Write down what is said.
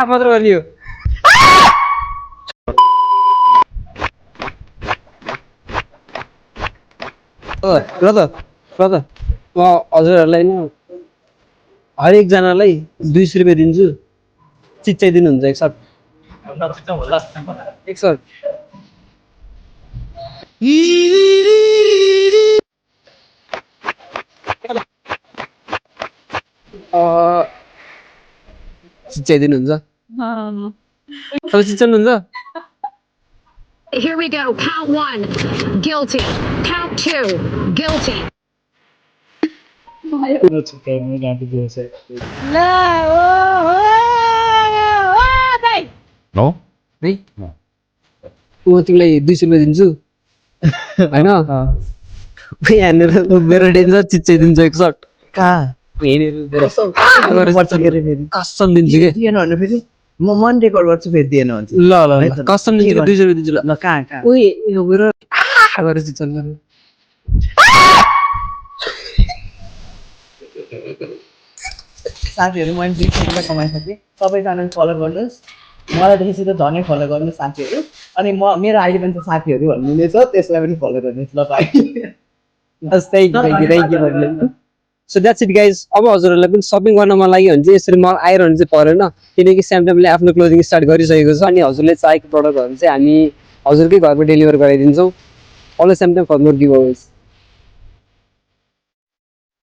मात्र गरियो र त म हजुरहरूलाई नि हरेकजनालाई 200 रुपियाँ दिन्छु चिच्चाइदिनुहुन्छ एक सर्ट एक सर्ट चिच्चाइदिनुहुन्छ तपाईँ चिच्चाउनुहुन्छ Here we go. Count 1, guilty. Count 2, guilty. No? है म तिमीलाई 200 रुपियाँ दिन्छु होइन यहाँनिर मेरो डेन्जर चिच्चाइदिन्छ एक सर्ट कहाँ कसम दिन्छु कि फेरि म मन रेकर्ड गर्छु फेरि दिएन भने ल ल कसम दिन्छु 200 रुपियाँ दिन्छु ल ल कहाँ कहाँ उही यो मेरो गरेर चिच्चाउनु गर्नु साथीहरू मैले 200 रुपियाँ कमाइसकेँ सबैजनाले फलो गर्नुहोस् मलाई देखिसि त झनै फलो गर्नुहोस् साथीहरू अनि म मेरो आइडी पनि छ साथीहरू भन्ने छ त्यसलाई पनि फलो गर्नुहोस् ल भाइ thank you so that's it guys अब हजुरहरूलाई पनि सपिङ गर्न मन लाग्यो भने चाहिँ यसरी मल आइरहनु चाहिँ परेन किनकि स्यामसङले आफ्नो क्लोजिङ स्टार्ट गरिसकेको छ अनि हजुरले चाहेको प्रडक्टहरू चाहिँ हामी हजुरकै घरमा डेलिभर गराइदिन्छौँ अलवेज स्यामसङ फर मोर गिभअवेज